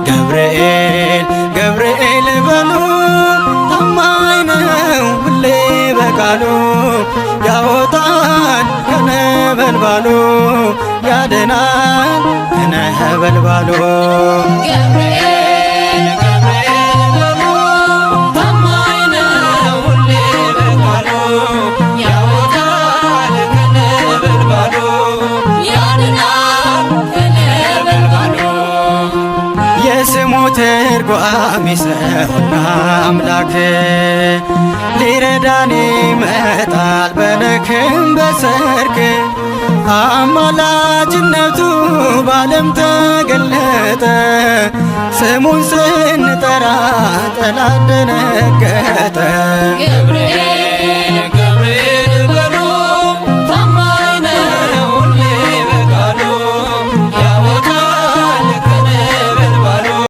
ገብርኤል ገብርኤል በሉ፣ ታማኝ ነው ሁሌ በቃሉ፣ ያወጣል ከነበልባሉ፣ ያድናል ከነበልባሉ። ገብርኤል ገብርኤል በሉ፣ ታማኝ ነው ሁሌ በቃሉ፣ ያወጣል ከነበልባሉ፣ ያድናል ከነበልባሉ። የስሙ ትርጓሜ ሰውና አምላክ፣ ሊረዳን ይመጣል በነክም በሰርክ። አማላጅነቱ ባለም ተገለጠ፣ ስሙን ስንጠራ ጠላት ደነገጠ።